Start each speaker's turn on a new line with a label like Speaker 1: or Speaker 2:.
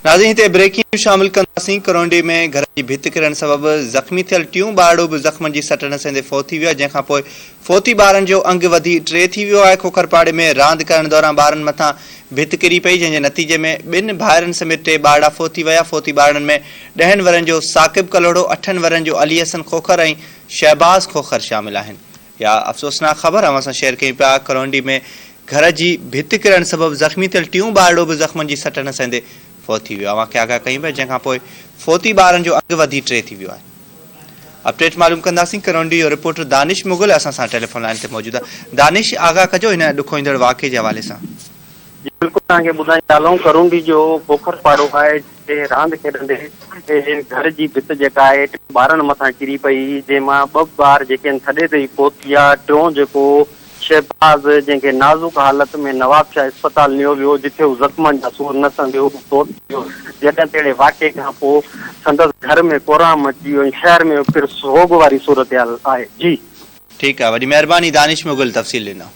Speaker 1: ناظرين هتي breaking news شامل ڪنداسين ڪرونڊي ۾ گهر جي ڀت ڪرڻ سبب زخمي ٿيل ٽيون ٻارڙو به زخمن جي سٽ نه سهندي فوت ٿي ويو آهي جنهن کان پوء فوتي ٻارن جو انگ وڌي ٽي ٿي ويو آهي کوکر پاڙي ۾ راند ڪرڻ دوران ٻارن مٿان ڀت ڪري پئي جنهن جي نتيجي ۾ ٻن ڀائرن سميت ٽي ٻارڙا فوت ٿي ويا فوتي ٻارڙن ۾ ڏهن ورهين جو ثاقب ڪلهوڙو اٺن ورهين جو علي حسن کوکر ۽ شهباز کوکر شامل آهن. اها افسوسناڪ خبر اوهان سان شيئر ڪيون پيا، ڪرونڊي ۾ گهر جي ڀت ڪرڻ سبب زخمي ٿيل ٽيون ٻارڙو به زخمن جي سٽ نه سهندي فوت ٿي ويو، اوهان کي آگاهه ڪيون پيا جنهن کان پوء فوتي ٻارن جو انگ وڌي ٽي ٿي ويو آهي. اپڊيٽ معلوم ڪنداسين، ڪرونڊي جو رپورٽر دانش مغل اسان سان ٽيليفون لائين تي موجود آهي، دانش آگاهه ڪجو هن ڏکوئيندڙ واقعي جي حوالي سان.
Speaker 2: جي بلڪل توهان کي ٻڌائيندا هلون ڪرونڊي جو کوکر پاڙو آهي جتي راند کيڏندي گهر جي ڀت جيڪا آهي ٽن ٻارن مٿان ڪري پئي جنهن مان ٻه ٻار جيڪي آهن ٿڏي تي ئي فوت ٿي ويا ٽيون جيڪو شهباز جنهن کي نازڪ حالت ۾ نوابشاهه اسپتال نيو ويو جتي هو زخمن جا سور نه سهندي هو فوت ٿي ويو جڏهن ته اهڙي واقعي کان پوء سندس گهر ۾ ڪهرام مچي ويو ۽ شهر ۾ پڻ سوڳ واري صورتحال آهي جي.
Speaker 1: ٺيڪ آ وڏي مهرباني دانش مغل تفصيل ڏنو.